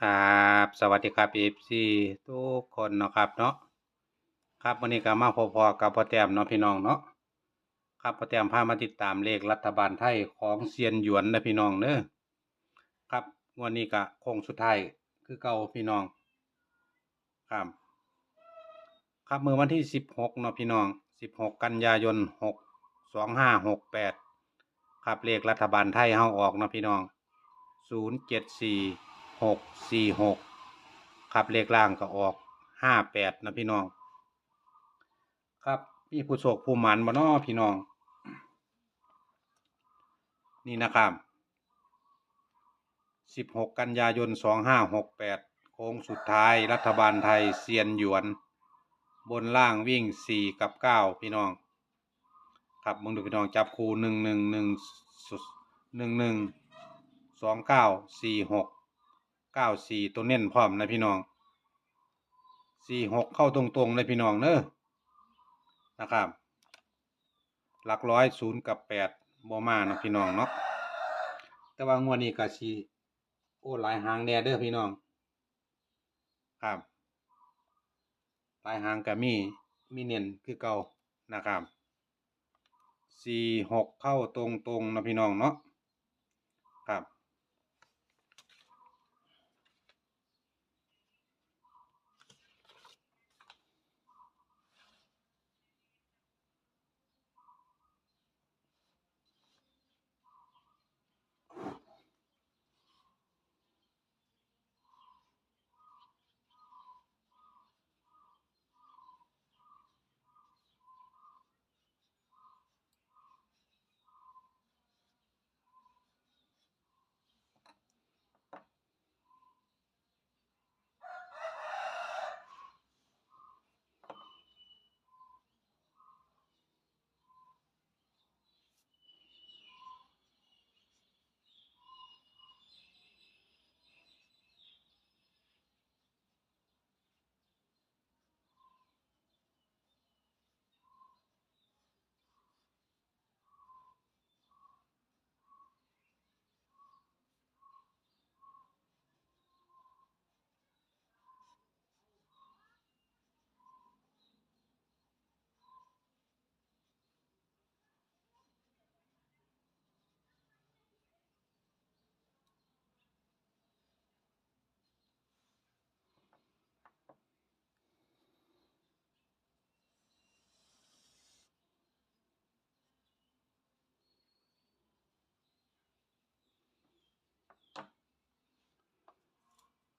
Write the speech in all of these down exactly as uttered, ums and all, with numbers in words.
ครับ สวัสดีครับ เอฟซี ทุกคนเนาะครับเนาะ ครับ วันนี้ก็มาพบพ้อกับพ่อแต้มเนาะพี่น้องเนาะ ครับ พ่อแต้มพามาติดตามเลขรัฐบาลไทยของเซียนหยวนนะพี่น้องเด้อ ครับ งวดนี้ก็โค้งสุดท้ายคือเก่าพี่น้อง ครับ ครับ มื้อวันที่สิบหกเนาะพี่น้อง สิบหก กันยายน หก สองห้าหกแปด ครับ เลขรัฐบาลไทยเฮาออกเนาะพี่น้อง ศูนย์เจ็ดสี่ หกสี่หก ครับ เลขล่างก็ออก ห้าแปด นะพี่น้อง ครับ มีผู้โชคผู้หมานบ่น้อพี่น้อง นี่นะครับ สิบหก กันยายน สองห้าหกแปด โค้งสุดท้าย รัฐบาลไทย เซียนหยวน บนล่างวิ่ง สี่ กับ เก้า พี่น้อง ครับ มึงดูพี่น้อง จับคู่ หนึ่งหนึ่งหนึ่ง หนึ่งหนึ่ง สองเก้า สี่หก เก้าสี่ ตัวเน้นพร้อมนะพี่น้อง สี่หก เข้าตรงๆเลยพี่น้องเนอะ นะครับ หลักร้อย ศูนย์ กับ แปด บ่มาเนาะพี่น้องเนาะ แต่ว่างวดนี้ก็สิ โอ้ หลายหางแน่เด้อพี่น้อง ครับ หลายหางก็มี มีเน้นคือเก่านะครับ สี่หก เข้าตรงๆนะพี่น้องเนาะ ครับ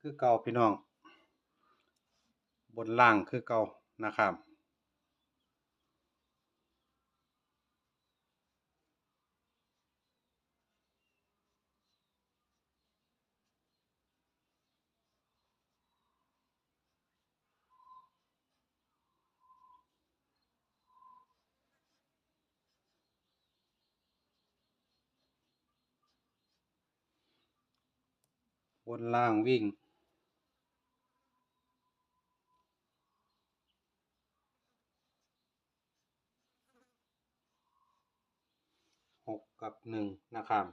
คือเก่าพี่น้อง บนล่างคือเก่านะครับ บนล่างวิ่ง หก กับ หนึ่ง นะครับ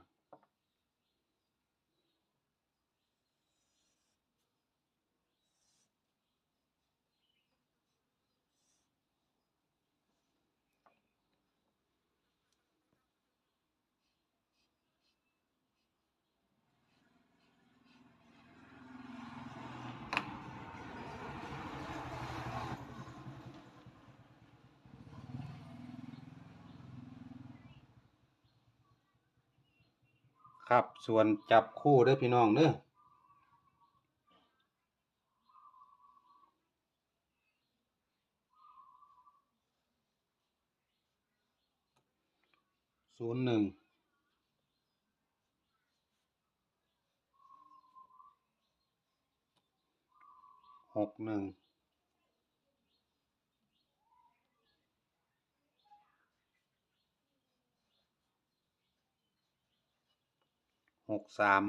ครับ ส่วนจับคู่เด้อพี่น้องเด้อ ศูนย์หนึ่ง หกหนึ่ง หกสาม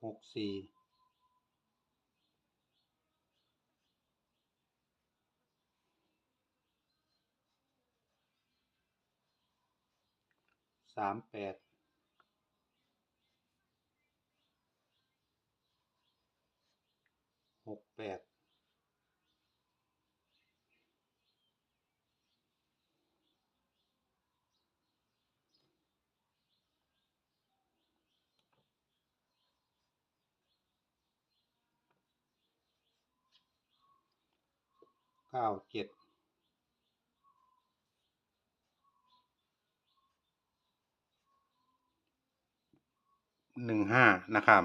หกสี่ สามแปด หกแปด เก้าเจ็ด หนึ่งห้า นะครับ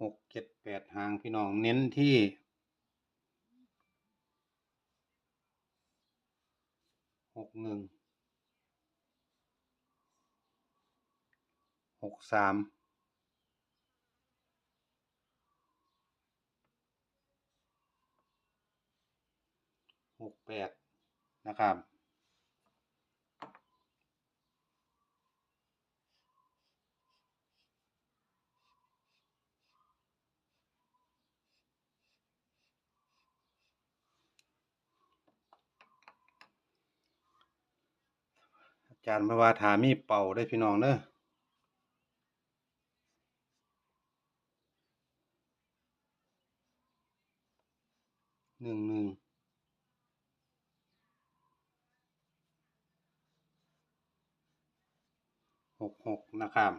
หกเจ็ดแปด หางพี่น้อง เน้นที่ หกหนึ่ง หกสาม หกแปด นะครับ อาจารย์เพิ่นว่าถ้ามีเป่าเด้อพี่น้องเด้อ หนึ่งหนึ่ง หกหก นะครับ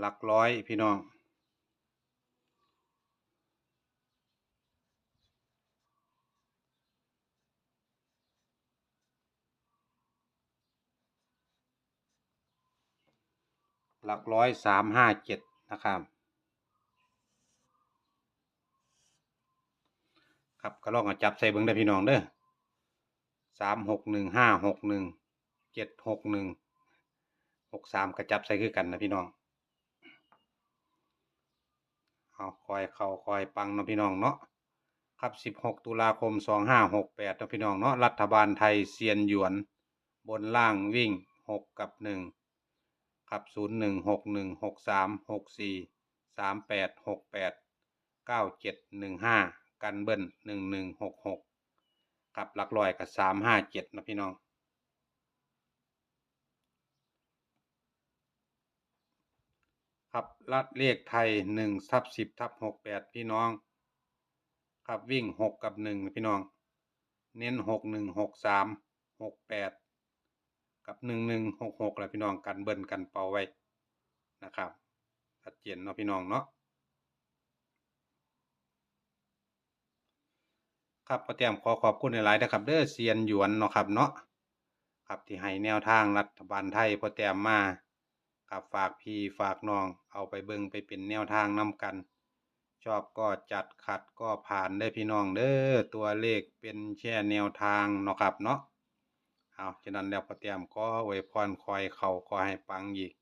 หลักร้อยพี่น้อง หลักร้อย สามห้าเจ็ด นะครับ ครับ ก็ลองเอาจับใส่เบิ่งได้อพี่น้องเด้อ สามหกหนึ่ง ห้าหกหนึ่ง เจ็ดหกหนึ่ง หกสาม ก็จับใส่คือกันนะพี่น้อง เอา คอยเข้าคอยปังเนาะพี่น้องเนาะ ครับ สิบหก ตุลาคม สองห้าหกแปด เนาะพี่น้องเนาะ รัฐบาลไทย เซียนหยวน บนล่างวิ่ง หก กับ หนึ่ง ครับ ศูนย์หนึ่ง หกหนึ่ง หกสาม หกสี่ สามแปด หกแปด เก้าเจ็ด หนึ่งห้า กันเบิ้ล หนึ่งหนึ่ง หกหก ครับ หลักร้อยก็ สามห้าเจ็ด นะพี่น้อง ครับ ลัดเลขไทย หนึ่งทับสิบทับหกแปด พี่น้อง ครับ วิ่ง หก กับ หนึ่ง พี่น้อง เน้น หกหนึ่ง หกสาม หกแปด กับ หนึ่งหนึ่ง หกหก แหละพี่น้อง กันเบิ้ลกันเป่าไว้นะครับ ชัดเจนเนาะพี่น้องเนาะ ครับ พ่อแต้มขอขอบคุณหลายๆนะครับเด้อ เซียนหยวนเนาะครับเนาะ ครับ ที่ให้แนวทางรัฐบาลไทยพ่อแต้มมา ครับ ฝากพี่ฝากน้องเอาไปเบิ่งไปเป็นแนวทางนำกัน ชอบก็จัด ขัดก็ผ่านเด้อพี่น้องเด้อ ตัวเลขเป็นแค่แนวทางเนาะครับเนาะ เอา ฉะนั้นแล้วพ่อแต้มขออวยพร ขอให้เข้า ขอให้ปังอีก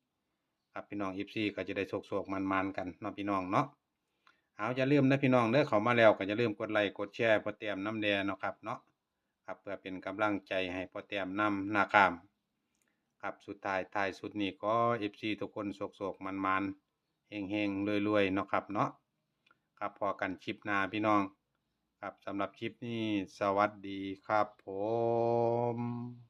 ครับ พี่น้อง เอฟซี ก็จะได้โชคๆหมานๆกันเนาะพี่น้องเนาะ เอา อย่าลืมนะพี่น้องเด้อ เข้ามาแล้วก็อย่าลืมกดไลค์กดแชร์พ่อแต้มนำแด่เนาะครับเนาะ ครับ เพื่อเป็นกำลังใจให้พ่อแต้มนำนะครับ ครับ สุดท้ายท้ายสุดนี้ขอ เอฟซี ทุกคนโชคๆหมานๆ เฮงๆรวยๆเนาะครับเนาะ ครับ พ้อกันคลิปหน้าพี่น้อง ครับ สำหรับคลิปนี้ สวัสดีครับผม